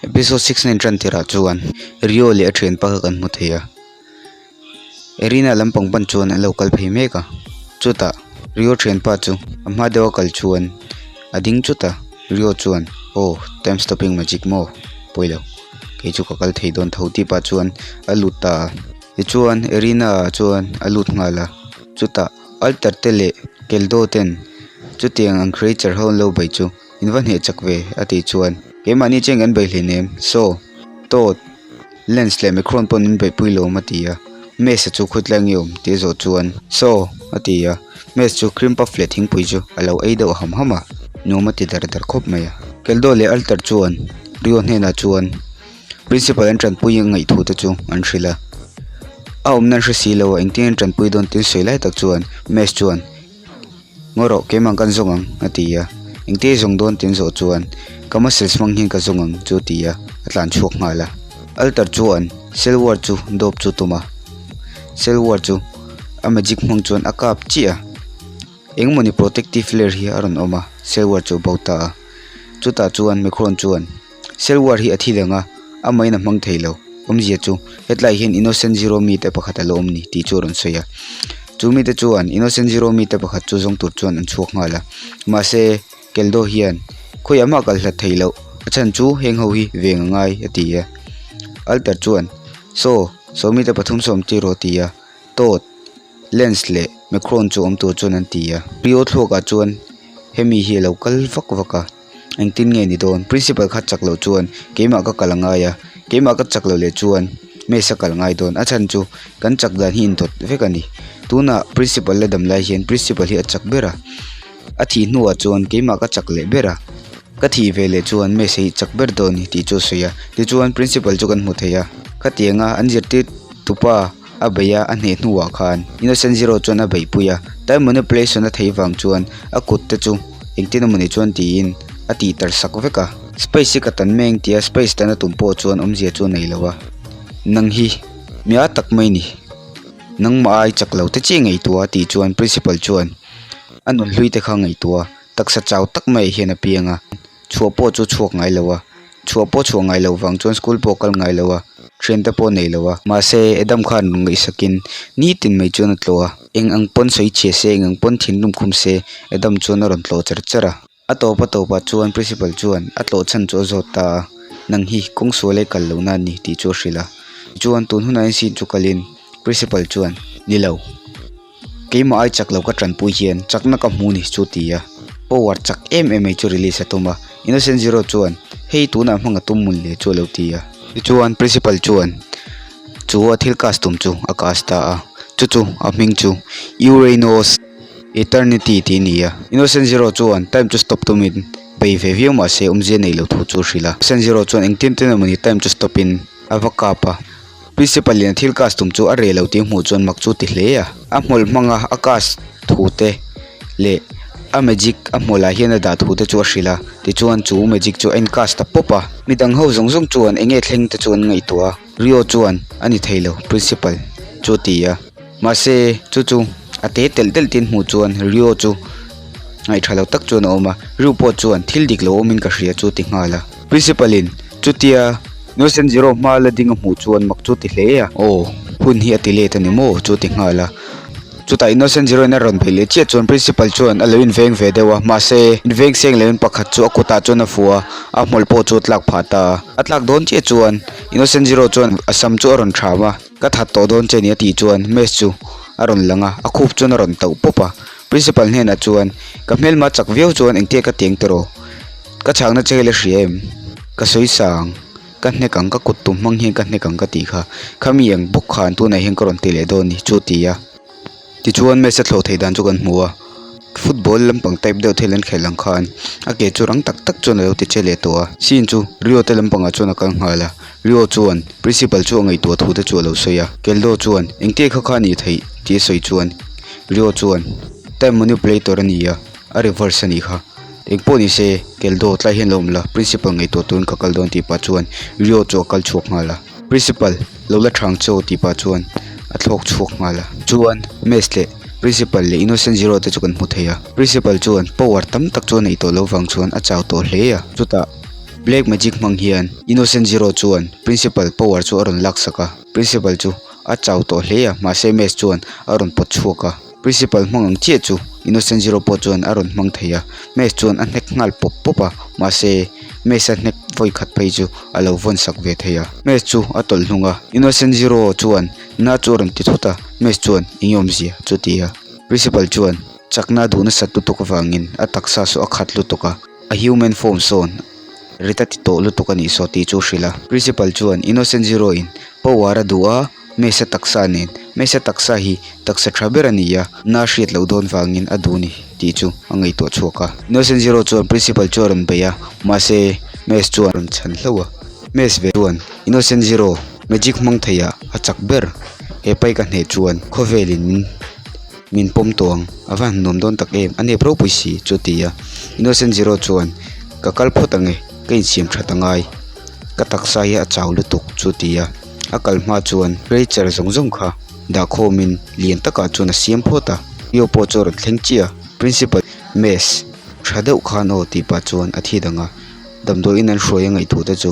Episode 6 na inṭan tirah chuan Rio leh a ṭhianpa kha kan hmu thei a. Arena lampang pan chuan an lo kal phei mek a, chutah Rio thianpa chu a hma deuha kal chuan a ding chut a, Rio chuan aw time stopping magic maw pawilo kei chu ka kal thei dawn tho tih pah chuan a lut ta a, tichuan Arena ah chuan a lut nghal a, chutah altar te leh Keldo ten chutiang ang creature ho an lo bei chu in va hneh chak ve a tih chuan keimahni chian kan bei hleinem saw tawt. Lens leh Micron pawh min beihpui lo awm a ti a, Mesa chu khawitlai nge awm tih a zawh chuan Saw a ti a, Mesa chu cream puff leh thingpui chu a lo ei deuh ham ham a, nuam a ti dar dar khawp mai a. Keldo leh Alter chuan Rio hnenah chuan Principal an tanpui a ngaih thu te chu an hrilh a, a awmna an hre si lo a engtin an tanpui dawn tih an sawi lai tak chuan Mesa chuan Ngaw rawh keimah kan zawng ang a ti a, engtia i zawng dawn tih an zawh chuan ka muscles hmang hian ka zawng ang chu a ti a, a tlan chhuak nghal a. Alter chuan cell ward chu dawp chu tum a, cell ward chu a magic hmang chuan a kap chiah a, engmawni protective layer hi a rawn awm a, cell ward chu a bo ta a, chutah chuan Macron chuan. Cell war hi a thi dang a, amahin a hmang thei lo. Awmzia chu, hetlai hian Innocent Zero mite pakhat a la awm ni tih chu a rawn sawi a. Chu mite chuan Innocent Zero mite pakhat chu zawng tur chuan an chhuak nghal a. Mahse, Keldo hian khawiah mah kal hlat thei loh, a chhan chu heng ho hi veng a ngai a ti a. Alter chuan, Saw, saw mite pathum sawm tir rawh a ti a. Todd, Lens leh Macron chu awm tur chuan an ti a. Rio thluakah chuan hemi hi a lo kal vak vak a. Engtin nge ni dawn? Principal kha chak loh chuan keimah ka kal a ngai a, keimah ka chak loh leh chuan mess a kal ngai dawn. A chhan chu kan chak dan hi indawt vek a ni. Tunah principal la dam lai hian principal hi a chak ber a, a thih hnuah chuan keimah ka chak leh ber a, ka thih ve leh chuan mess hi chak ber dawn ni tih chu a sawi a. Tichuan principal chu kan hmu thei a, khatianga an zirtir tupa a beih a, a hneh hnuah khan Innocent Zero chuan a beihpui a, time manipulation a theih vang chuan a kut te chu engtin emawni chuan tiin a tih tar sak vek a. Space hi ka tan mek tia space tan a tum pawh chuan awmzia chu a nei lo a, nang hi mi a tak mai ni, nangmah ai chak lo te chiah ngaihtuah a tih chuan principal chuan a nun hlui te kha ngaihtuah a, taksa chau tak mai hian a piang a. Chhuah pawh chu chhuak ngai lo a, chhuah pawh chhuah ngai loh vang chuan school pawh kal ngai lo a, thiante pawh nei lo a. Mahse, Adam khan rawn ngaihsakin nitin mai chuan a tlawh a, eng ang pawn sawi chhia se, eng ang pawn thinlung khum se, Adam chuan a rawn tlawh char char a. A tawp a tawpah chuan principal chuan a tlawh chhan chu a zawt ta a, nang hi kawng sual ei kal lo na ni tih chu a hrilh a. Tichuan tun hunah hian scene chu kalin principal chuan, Ni lo. Keimah ai chak lo ka tanpui hian chakna ka hmu ni chu ti a, power chak em em mai chu release a tum a, Innocent Zero chuan hei tunah hmang a tum mun le chu a lo ti a. Tichuan principal chuan chu a thil cast tum chu a cast ta a, chu chu a hming chu Uranus Eternity tih a ni a. Innocent Zero chuan time chu stop tumin bei ve viau mahse awmzia nei lo thu chu a hrilh a. Innocent Zero chuan engtin tin emawni time chu stop in a va kap a. Principal in a thil cast tum chu a reh lo tih hmuh chuan mak chu ti hle a. A hmawlh hmang a, a cast thu te leh a magic a hmawlh ah hian a dah thu te chu a hrilh a, tichuan chu magic chu a in cast ta pawp a. Midang ho zawng zawng chuan eng nge thleng te chu an ngaihtuah a, Rio chuan a ni thei lo principal chu a ti a. Mahse chu chu a te telh telh tin hmuh chuan Rio chu ngaihtha lo tak chuan a awm a, Rio pawh chuan thil dik lo awmin ka hria chu a ti nghal a. Principal in chutia Innocent Zero hma la ding a hmuh chuan mak chu ti hle a. Aw, hun hi a ti let a ni maw chu ti nghal a. Chutah Innocent Zero in a rawn beih leh chiah chuan Principal chuan a lo inveng ve deuh a, mahse inveng seng loin pakhat chu a kutah chuan a fuh a, a hmawlh pawh chu a tlak phah ta a. A tlak dawn chiah chuan Innocent Zero chuan a sam chu a rawn ṭham a, ka that tawh dawn che ni a tih chuan Mace chu a rawn lang a, a khup chuan a rawn tauh pawp a. Principal hnenah chuan ka hmelma chak viau chuan engtia ka tiang tiraw? Ka chhakna che hi la hria em? Ka sawi sang, ka hnek ang, ka kut tum hmang hian ka hnek ang ka tih kha. Khami ang bawk khan tunah hian ka rawn ti leh dawn ni chu ti a. Tichuan match a thlawh theih dan chu kan hmu a, football lampang type deuh thil an khelh ang khan a ke chu rang tak tak chuan a lo ti che leh tawh a. Scene chu Rio te lampangah chuan a kal nghal a, Rio chuan principal chu a ngaihtuah thu te chu a lo sawi a. Keldo chuan engtia kha kha a nih theih tih a sawi chuan Rio chuan time manipulator a ni a, a reverse a nih kha. Engpawh ni se, Keldo tlai hian lo awm la, Principal ngaihtuah turin ka kal dawn tih pah chuan Rio chu a kal chhuak nghal a. Principal, lo la thang che aw tih pah chuan a thlawk chhuak nghal a. Chuan Mace leh Principal leh Innocent Zero te chu kan hmu thei a. Principal chuan power tam tak chu a neih tawh loh vang chuan a chau tawh hle a. Chutah Black magic hmang hian Innocent Zero chuan Principal power chu a rawn laksak a, Principal chu a chau tawh hle a, mahse Mace chuan a rawn pawt chhuak a. Principal hmang ang chiah chu Innocent Zero pawh chuan a rawn hmang thei a, Mace chuan a hnek nghal pawp pawp a, mahse Mace a hnek vawi khat phei chu a lo vawn sak ve thei a. Mace chu a tawlh hnung a, Innocent Zero chuan na chu a rawn ti thut a, Mace chuan eng nge awmzia chu ti a. Principal chuan chakna a duh nasat lutuk avangin a taksa saw a khat lutuk a, a human form sawn rit a ti tawh lutuk a nih saw tih chu a hrilh a. Principal chuan Innocent Zero in power a duh a, Mesa taksa nen, Mesa taksa hi taksa tha ber a ni a, na hriat loh dawn vangin a duh ni tih chu a ngaihtuah chhuak a. Innocent Zero chuan Principal chu a rawn bei a, mahse Mace chuan a rawn chhan hlauh a. Mace ve chuan Innocent Zero magic hmang theiah a chak ber, he pai ka hneh chuan khawvelin min min pawm tawh ang, a va han nuam dawn tak em, a nep ropui si chu a ti a. Innocent Zero chuan ka kal phawt ang e, ka insiam that angai, ka taksa hi a chau lutuk chu a ti a. A kal hma chuan creature zawng zawng kha dah khawmin lian takah chuan a siam phawt a, Rio pawh chu a rawn thleng chiah a, Principal Mess tha deuh khan aw tih pah chuan a thi dang a, damdawiin an hruai a ngaihtuah te chu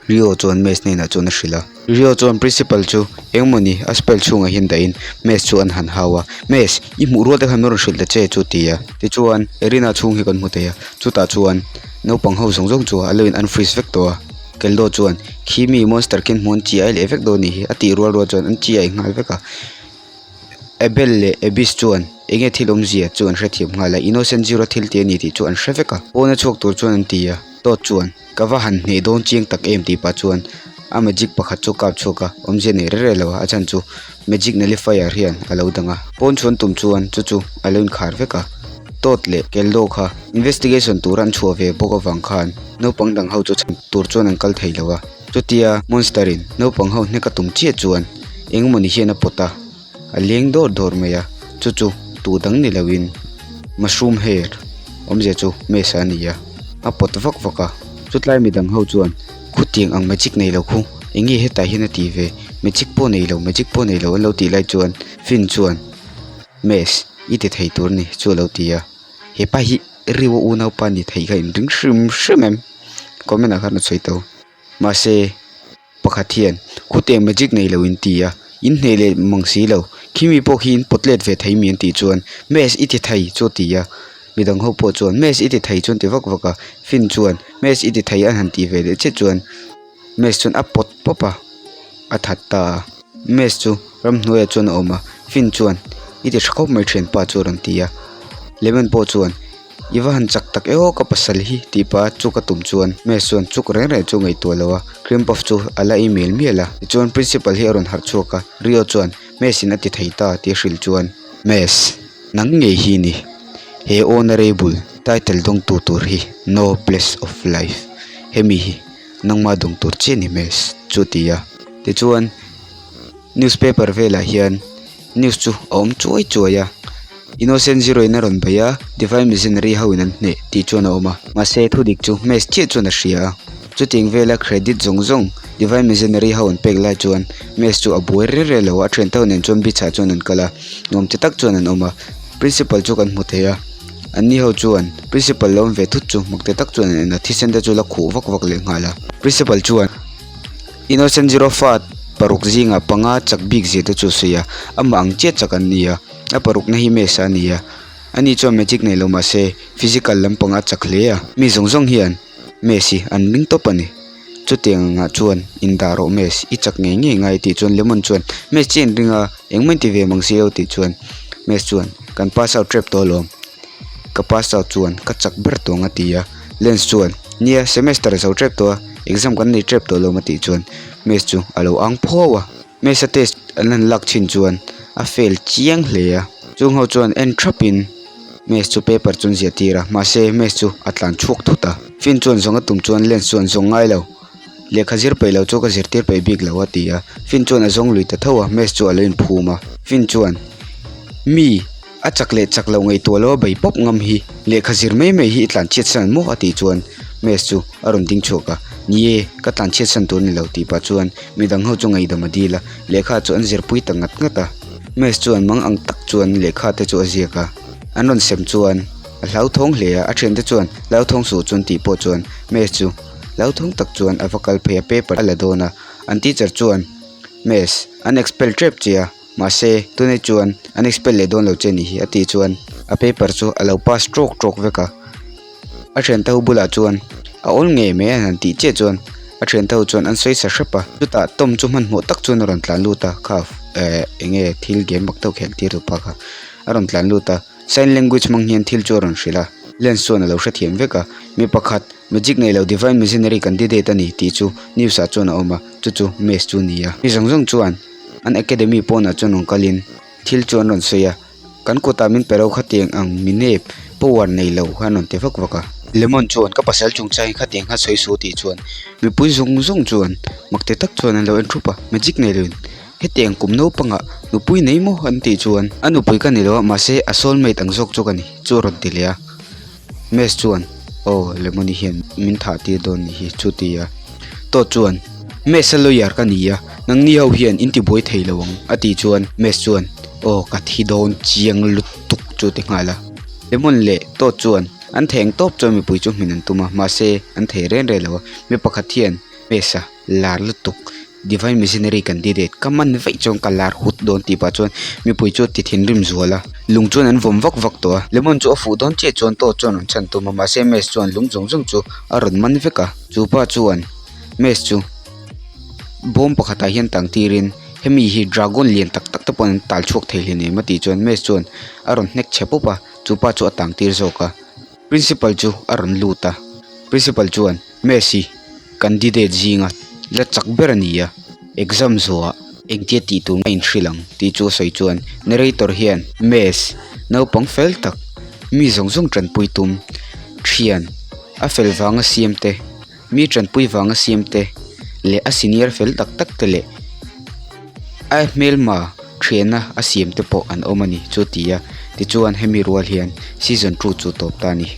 Rio chuan Mess hnenah chuan a hrilh a. Rio chuan Principal chu engmawni a spell chhungah hian dahin Mess chu an han hau a, Mess i hmuh rual te khan min rawn hrilh ta che chu a ti a. Tichuan Arena chhung hi kan hmu thei a, chutah chuan naupang ho zawng zawng chu a lo in unfreeze vek tawh a. Keldo chuan, Khi mi monster khian hmuh an chi ai leh vek dawn nih hi, a tih rual rual chuan an chi ai nghal vek a. Abel leh Abyss chuan enge thil awmzia chu an hrethiam nghal a, Innocent Zero thil tih a ni tih chu an hre vek a. Pawna chhuak tur chuan an ti a, Todd chuan, Ka va han hneh dawn chiang tak em tih pah chuan a magic pakhat chu a kap chhuak a, awmzia nei reh reh lo a, a chhan chu magic nullifier hian a lo dang a. Pawn chhuan tum chuan chu chu a lo inkhar vek a. Todd leh Keldo kha investigation tur an chhuah ve bawk avang khan naupang dang ho chu chhan tur chuan an kal thei lo a. Chutia monster in naupang ho hnek a tum chiah chuan engmawni hian a pawt a, a leng dawr dawr mai a, chu chu tu dang ni lo in mushroom hair awmzia chu mesa a ni a, a pawt vak vak a. Chutlai midang ho chuan khutiang ang magic nei lo khu eng nge hetah hian a ti ve, magic pawh nei lo, magic pawh nei lo an lo tih lai chuan Finn chuan. Mess, i ti thei tur ni chu a lo ti a, hepa hi Rio unaupa ni thei kha inring hrim hrim em? Comment ah khan a sawi tawh. Mahse, pakhat hian khute magic nei lo in ti a, in hneh leh mang si lo, khimi pawh khi in pawt let ve thei mi an tih chuan Mess i ti thei chu a ti a, midang ho pawh chuan Mess i ti thei chu an ti vak vak a, Finn chuan Mess i ti thei an han tih ve leh chiah chuan Mess chuan a pawt pawp a, a that ta a. Mess chu ramhnuaiah chuan a awm a, Finn chuan i ti tha khawp mai thianpa chu a rawn ti a. Lemon pawh chuan i va han chak tak e aw ka pasal hi tih pah a chuk a tum chuan Mess chuan chuk reng reng chu ngaihtuah lo a, cream puff chu a la ei mial mial a. Tichuan principal hi a rawn harh chhuak a, Rio chuan Mess in a ti thei ta tih a hrilh chuan Mess nang ngei hi ni he honourable title dawngtu tur hi no place of life hemi hi Nangmah dawng tur chiah ni hmel chu a ti a. Tichuan newspaper velah hian news chu a awm chuai chuai a, Innocent Zero in a rawn bei a, Divine Missionary ho in an hneh tih chuan a awm a. Mahse thudik chu Mace chiah chuan a hria a, chutiang vela credit zawng zawng Divine Missionary ho an pek lai chuan Mace chu a buai rel rel lo a, a thiante ho nen chuan beach ah chuan an kal a, nuam ti tak chuan an awm a, Principal chu kan hmu thei a. An ni ho chuan Principal lo awm ve thut chu hmak te tak chuan an en a, thisen te chu la khuh vak vak leh nghal a. Principal chuan Innocent Zero fa paruk zingah panga chak bik zia te chu a sawi a, amah ang chiah chak an ni a, a parukna hi Mesa a ni a, ani chuan magic nei lo mahse physical lampang a chak hle a, mi zawng zawng hian Mess hi an ring tawp a ni. Chutiang angah chuan indah rawh Mess, i chak ngei ngei ngai tih chuan Lemon chuan Mess chiah in ring a, engmah in ti ve mang si lo tih chuan Mess chuan kan pass out tep tawh alawm, ka pass out chuan ka chak ber tawh ang a ti a, Lens chuan nia semester a zo tep tawh a, exam kan nei tep tawh alawm a tih chuan Mess chu a lo ang phuau a, Mess a test an han lak chhin chuan a fail chiang hle a, chung ho chuan en thap in Mess chu paper chu an ziah tir a, mahse Mess chu a tlan chhuak thut a, Finn chuan zawng a tum chuan Lens chuan zawng ngai lo, lehkha zir peih lo chu ka zirtir peih bik lo a ti a, Finn chuan a zawng lui ta tho a, Mess chu a lo inphum a, Finn chuan mi a chak leh chak loh ngaihtuah lo a bei pawp ngam hi, lehkha zir mai mai hi i tlan chhiat san maw a tih chuan Mess chu a rawn ding chhuak a, ni e, ka tlan chhiat san tur a ni lo tih pah chuan midang ho chu ngaihdam a dil a, lehkha chu an zirpui ta ngat ngat a. Mess chuan mang ang tak chuan lehkha te chu a ziak a, an rawn sem chuan a hlauthawng hle a, a thiante chuan hlauthawng suh chuan tih pawh chuan Mess chu. Hlauthawng tak chuan a va kal phei a, paper a la dawn a. An teacher chuan, Miss, an expel tep che a, mahse tunah chuan an expel leh dawn lo che nih hi a tih chuan a paper chu a lo pass tawk tawk vek a. A thiante ho bulah chuan a awl ngei mai a han tih chiah chuan a thiante ho chuan an sawi sa hrep a. Chutah Tom chu hmanhmawh tak chuan a rawn tlan lut a, kha eh eng nge thil game mak deuh khelh tir tu pa kha a rawn tlan lut a. Sign language hmang hian thil chu a rawn hrilh a, Lens chuan a lo hrethiam vek a, mi pakhat magic nei lo divine missionary candidate a ni tih chu news ah chuan a awm a, chu chu Mace chu a ni a. Mi zawng zawng chuan an academy pawnah chuan rawn kalin thil chu an rawn sawi a, kan kutah min pe ro khatiang ang mi nep power nei lo kha an rawn ti vak vak a. Lemon chuan ka pasal chungchangin khatiang kha sawi suh tih chuan mipui zawng zawng chuan makti tak chuan an lo en thup a, magic nei loin Hetiang kum naupangah nupui nei maw an tih chuan a nupui ka ni lo a, mahse a soul mate ang zawk chu ka ni chu a rawn ti leh a. Mace chuan Aw Lemony hian min thah tir dawn nih hi chu ti a. Todd chuan Mace a lawyer ka ni a, nangni ho hian in tibuai thei lo ang a tih chuan Mace chuan Aw ka thi dawn chiang lutuk chu ti nghal a. Lemon leh Todd chuan an theng tawp chuan mipui chu hmin an tum a, mahse an thei reng reng lo a, mi pakhat hian Mace a lar lutuk Divine Missionary candidate ka man vaih chuan ka lar hut dawn tih pah chuan mipui chu a ti thinrim zual a, lung chuan an vawm vak vak tawh a, lemon chu a fuh dawn chiah chuan Todd chuan rawn chhan tum a, mahse Mace chuan lung zawng zawng chu a rawn man vek a, chu pa chuan Mace chu bawm pakhatah hian tang tirin hemi hi dragon lian tak tak te pawh an tal chhuak thei hleinem a tih chuan Mace chuan a rawn hnek chhe pup a, chu pa chu a tang tir zawk a, principal chu a rawn lut a, principal chuan. Messi candidate zinga la chak ber a ni a, exam zawhah engtia tih tur a inhrilh ang tih chu a sawi chuan narrator hian Mess naupang fel tak mi zawng zawng tanpui tum thian a fel vanga siam te mi tanpui vanga siam te leh a senior fel tak tak te leh a hmelma thiana a siam te pawh an awm a ni chu ti a tichuan hemi rual hian season two chu tawp ta a ni.